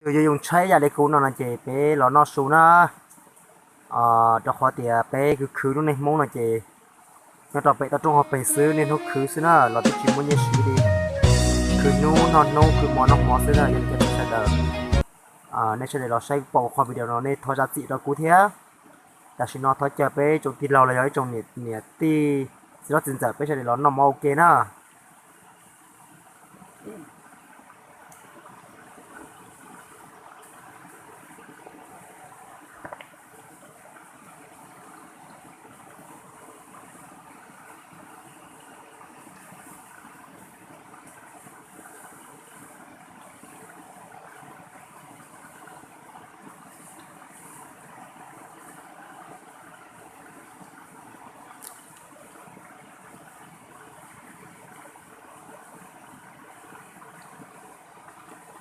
Yog yuav tshaib yam li kuv no no ces peb los noj su na, rau qhov tias peb khwv khwv lub neej Hmoob no ces nyob rau pem toj roob hauv pes xwb, niaj hnub khwv xwb na los twb tsis muaj nyiaj siv li. Khwv hnub noj hnub, khwv hmo noj hmo xwb na. Yog li cov sawv daws, nej sawv daws los saib pom qhov video no nej thov zam txim rau kuv thiab. Tam sim no thov caw peb tsoom tij laug los yog ib tsoom niam tij txiv hlob txiv ntxawm peb sawv daws los noj mov ua ke na.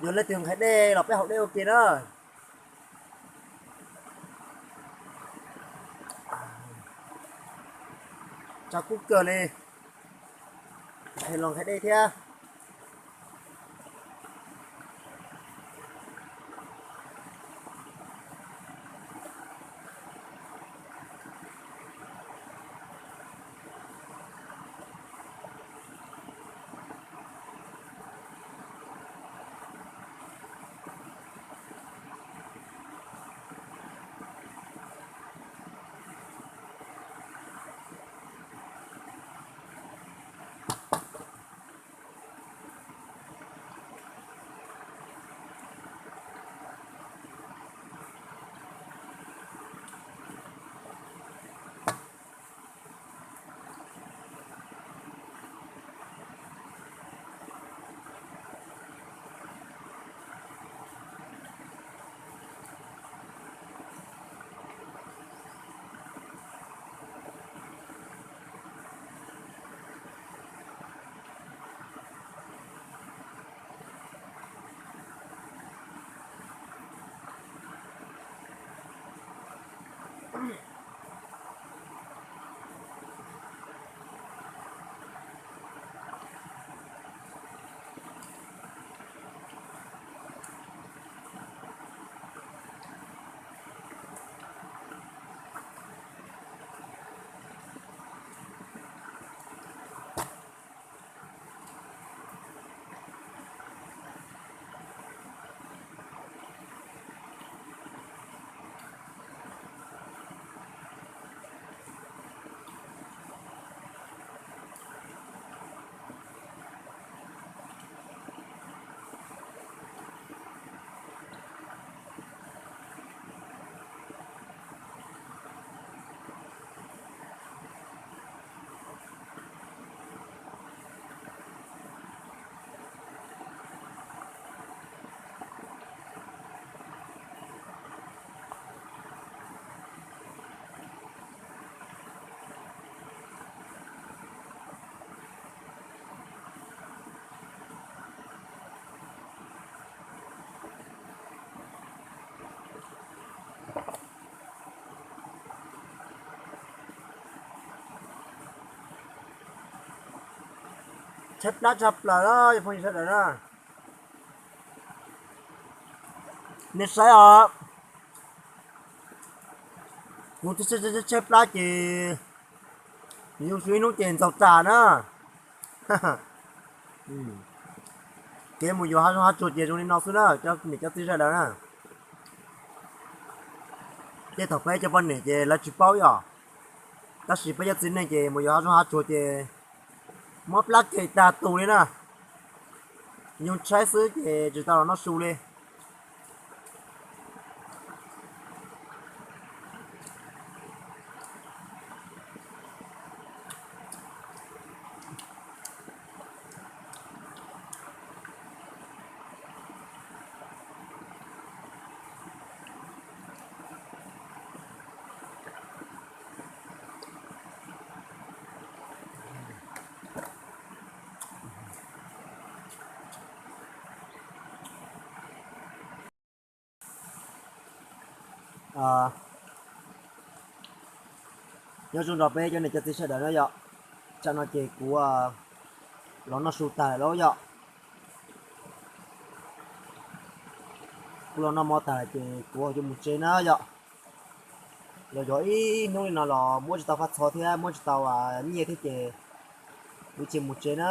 Yog leej twg nqhis dej los peb haus dej ua ke na. Tshav kub kawg li, los nqhis dej thiab. Tshaib plab tshaj plaws, phooj ywg sawv daws na. Nej saib os, kuv tshaib plab ces zoo su ib hnub ces ntxaug tas na. Kev mus yuav hav zoov hav tsuag ces zoo li no xwb na cov niam cov txiv sawv daws na. Tej thaum peb cov poj niam ces lawv tsis paub yom, tab sis peb cov txiv neej ces mus yuav hav zoov hav tsuag ces mob plab kem tag tus li na. Nyuag tshaib xwb ces tsis tau los noj su li. Nyob zoo rau peb cov niam cov txiv sawv daws na yom. Tsam no ces kuv los noj su tag lawm lauj yom. Kuv los noj mov tag ces kuv ho yuav mus tsev na yom. Los yog ib hnub li no los muab tsis tau faj txho thiab muab tsis tau nyiaj thiab ces kuv cia mus tsev na.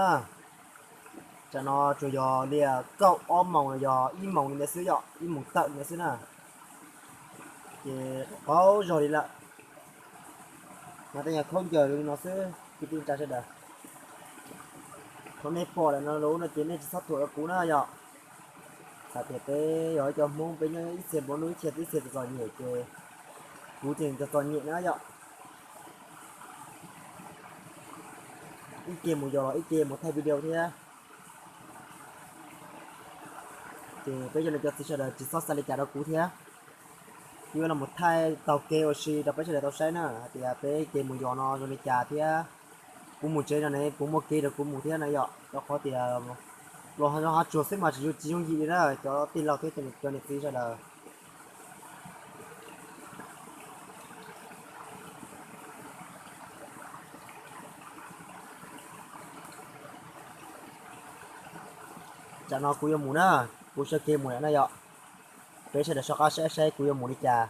Tsam no tsuas yog li kaum ob moos los yog ib moos li ntawd xwb yom, ib moos tawm li ntawd xwb na. Ces qaug zog li lawm. Mas tej nyuag khaub ncaws li no xwb kwv tij neej tsa sawv daws. Thaum nej pom lawm no lawm no ces nej tsis txhob thuam rau kuv na yom. Txawm tias peb yog ib co Hmoob peb nyob ib txhia nplua nuj ib txhia txom txom nyem ces kuv ces txom txom nyem na yom. Ib ce mus yos los ib ce mus thaij video thiab. Ces peb cov niam cov txiv sawv daws tsis txhob xav li cas rau kuv thiab. Kuv yuav los mus thaij taug kev ua si rau peb sawv daws tau saib na hais tias peb kev mus yos no zoo li cas thiab. Kuv mus tsev no ne puas muaj kev rau kuv mus thiab na yom, rau qhov tias los hav tsuag xwb mas tsis zoo, tsis yooj yim li na cov tij laug thiab cov niam txiv sawv daws. Tsam no kuv yuav mus na, kuv sawv kev mus lawm na yom. Peb sawv daws soj qab saib saib kuv yuav mus li cas.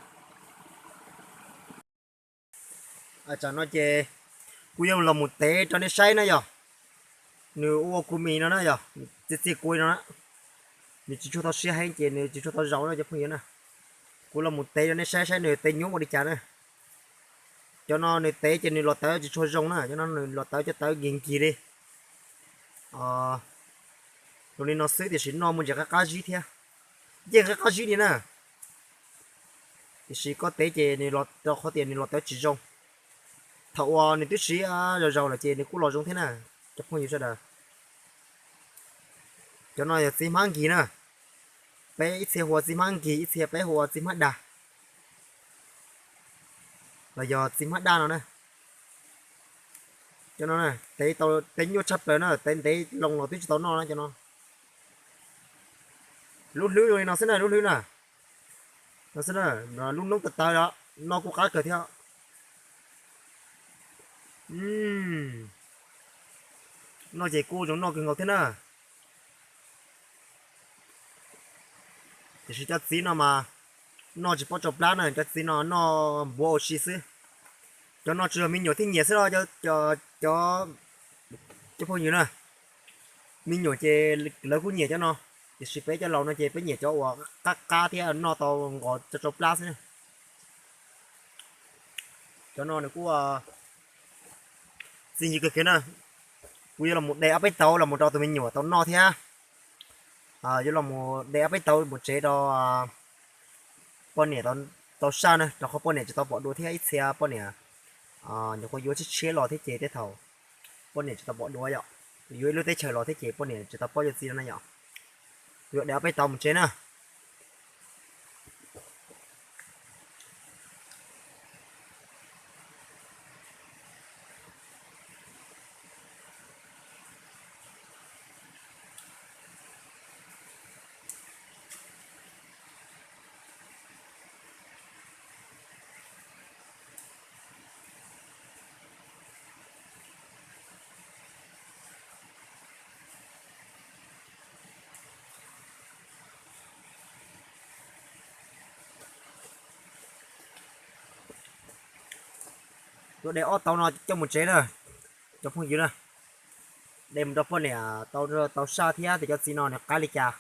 Tsam no ces kuv yuav los mus tev rau nej saib na yom. Nws ua kuv mis no na yom, txi txi kuv no na. Nws tsis tshua tau siav heev ces nws tsis tshua tau zaus na cov phooj ywg na. Kuv los mus tev rau nej saib saib nws tev nyuaj ua li cas na. Cov no nws tev ces nws los tawv tsis tshua zoo na, cov no nws los tawv cov tawv nkig nkig li. Zoo li no xwb tiam sis noj muaj ntsis qab qab zib thiab. Yeej qab qab zib li na. Tiam sis koj tev ces nws los rau qhov tias nws los tawv tsis zoo. Thaum uas nws twb siav zaus zaus lawm ces nws kuj los zoo thiab na, cov phooj ywg sawv daws. Cov no yog txiv hmab nkig na. Peb ib txhia hu ua txiv hmab nkig, ib txhia peb hu ua txiv hmab dag los yog txiv hmab daj no na. Cov no tev tau tev nyuaj tshaj plaws na, tev ntev loo los twb tsis tau noj na cov no. Lub hlwb zoo li no xwb na, lub hlwb na. No xwb na, lub noob tawv tawv os, noj kuj qab kawg thiab. Noj ces kuj zoo noj kawg nkaus thiab na. Tiam sis cov txiv no mas noj tsis paub tsau plab na, cov txiv no noj npuav ua si xwb. Cov no tsuas yog me nyuam thiaj nyiam xwb los cov, cov phooj ywg na. Me nyuam ces lawv kuj nyiam cov no, tiam sis peb cov laus no ces peb nyiam cov uas qab qab thiab noj tau nqos tsau plab xwb na. Cov no nws kuj txi ncw kawg kiag na. Kuv yuav los mus de ob peb tauv los mus rau tus me nyuam tau noj thiab. Yuav los mus de ob peb tauv mus tsev rau poj niam tau saj na, rau qhov poj niam tsis tau pom dua thiab ib txhia poj niam nyuam qhuav yuav tshiab tshiab los thiab ces tej thaum poj niam tsis tau pom dua yom, yuav ib lub teb chaws los thiab ces poj niam tsis tau paub yuav txiv no na yom. Kuv yuav de ob peb tauv mus tsev na. Yuav de ob tauv no coj mus tsev na, cov phooj ywg na. De mus rau poj niam tau saj thiab tias cov txiv no nws qab li cas.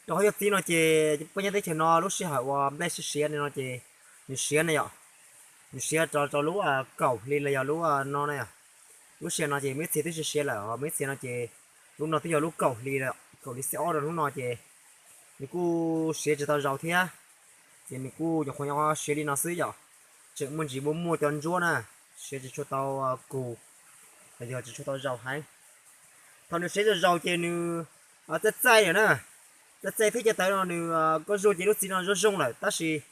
Rau qhov cov txiv no ces peb nyob teb chaws no lub sij hawm uas nplej siav siav li no ces nws siav na yom, nws siav rau lub kaum hli los yog lub no na yom. Lub sij hawm no ces muaj ib txhia twb siav siav lawm, muaj ib txhia no ces lub no twb yog lub kaum hli, kaum hli xiab ob rau hnub no ces nws kuj siav tsis tau zaus thiab. Ces nws kuj nyuam qhuav siav li no xwb yom, tseem muaj ntsis muaj muaj cov ntsuab na, siav tsis tshua tau kus los yog tsis tshua tau zaus heev. Thaum nws siav zaus zaus ces nws txaij txaij lawm na, txaij txaij thiab cov tawv no nws koj zuaj ces lub txiv no zoo zoo lawm tab sis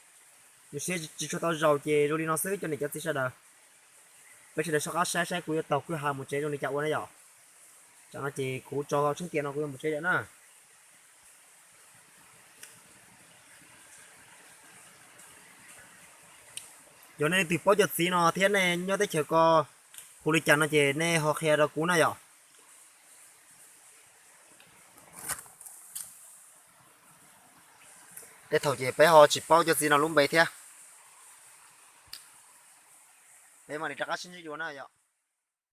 nws siav tsis tshua tau zaus ces zoo li no xwb cov niam cov txiv sawv daws. Peb sawv daws soj qab saib saib kuv yuav taug kwj ha mus tsev zoo li cas ua na yom. Tsam no ces kuv tso tsheb tias no kuv yuav mus tsev lawm na. Yog nej leej twg paub cov txiv no thiab nej nyob teb chaws ko hu li cas no ces nej ho qhia rau kuv na yom. Tej thaum ces peb ho tsis paub cov txiv no lub npe thiab. Peb mam li rov qab sib ntsib dua na yom.